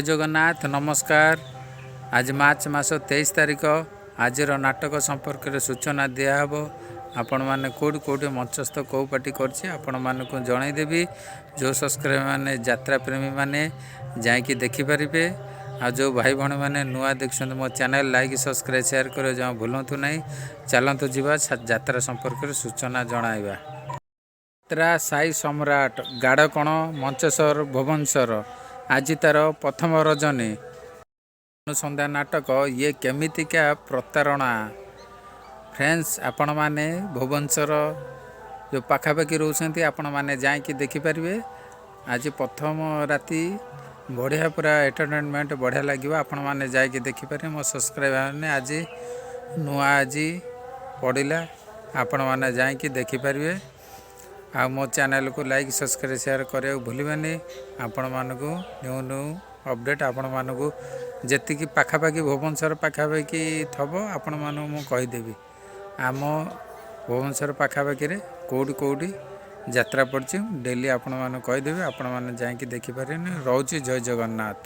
ଜଗନ୍ନାଥ, ନମସ୍କାର। ଆଜି ମାର୍ଚ୍ଚ ମାସ 23 ତାରିଖ। ଆଜିର ନାଟକ ସମ୍ପର୍କରେ ସୂଚନା ଦିଆହେବ। ଆପଣମାନେ କେଉଁଠି କେଉଁଠି ମଞ୍ଚସ୍ଥ, କେଉଁ ପାର୍ଟି କରିଛି, ଆପଣମାନଙ୍କୁ ଜଣାଇଦେବି। ଯେଉଁ ସବସ୍କ୍ରାଇବର ମାନେ, ଯାତ୍ରା ପ୍ରେମୀମାନେ ଯାଇକି ଦେଖିପାରିବେ। ଆଉ ଯେଉଁ ଭାଇ ଭଉଣୀମାନେ ନୂଆ ଦେଖୁଛନ୍ତି ମୋ ଚ୍ୟାନେଲ୍, ଲାଇକ୍, ସବସ୍କ୍ରାଇବ୍, ସେୟାର କରିବା ଜମା ଭୁଲନ୍ତୁ ନାହିଁ। ଚାଲନ୍ତୁ ଯିବା, ଯାତ୍ରା ସମ୍ପର୍କରେ ସୂଚନା ଜଣାଇବା। ଯାତ୍ରା ସାଇ ସମ୍ରାଟ, ଗାଡ଼କଣ, ମଞ୍ଚେଶ୍ୱର, ଭୁବନେଶ୍ୱର। ଆଜି ତାର ପ୍ରଥମ ରଜନୀ ଅନୁସନ୍ଧାନ ନାଟକ ଇଏ କେମିତିକା ପ୍ରତାରଣା। ଫ୍ରେଣ୍ଡସ୍, ଆପଣମାନେ ଭୁବନେଶ୍ୱର ଯେଉଁ ପାଖାପାଖି ରହୁଛନ୍ତି, ଆପଣମାନେ ଯାଇକି ଦେଖିପାରିବେ। ଆଜି ପ୍ରଥମ ରାତି, ବଢ଼ିଆ ପୁରା ଏଣ୍ଟରଟେନମେଣ୍ଟ, ବଢ଼ିଆ ଲାଗିବ। ଆପଣମାନେ ଯାଇକି ଦେଖିପାରିବେ। ମୋ ସବସ୍କ୍ରାଇବର ମାନେ, ଆଜି ନୂଆ ଆଜି ପଡ଼ିଲା, ଆପଣମାନେ ଯାଇକି ଦେଖିପାରିବେ। ଆଉ ମୋ ଚ୍ୟାନେଲକୁ ଲାଇକ୍, ସବସ୍କ୍ରାଇବ୍, ସେୟାର କରିବାକୁ ଭୁଲିବେନି। ଆପଣମାନଙ୍କୁ ନ୍ୟୁ ନ୍ୟୁ ଅପଡ଼େଟ୍, ଆପଣମାନଙ୍କୁ ଯେତିକି ପାଖାପାଖି ଭୁବନେଶ୍ୱର ପାଖାପାଖି ଥବ, ଆପଣମାନଙ୍କୁ ମୁଁ କହିଦେବି। ଆମ ଭୁବନେଶ୍ୱର ପାଖାପାଖିରେ କେଉଁଠି କେଉଁଠି ଯାତ୍ରା ପଡ଼ିଛି, ଡେଲି ଆପଣମାନଙ୍କୁ କହିଦେବି। ଆପଣମାନେ ଯାଇକି ଦେଖିପାରିବେନି। ରହୁଛି, ଜୟ ଜଗନ୍ନାଥ।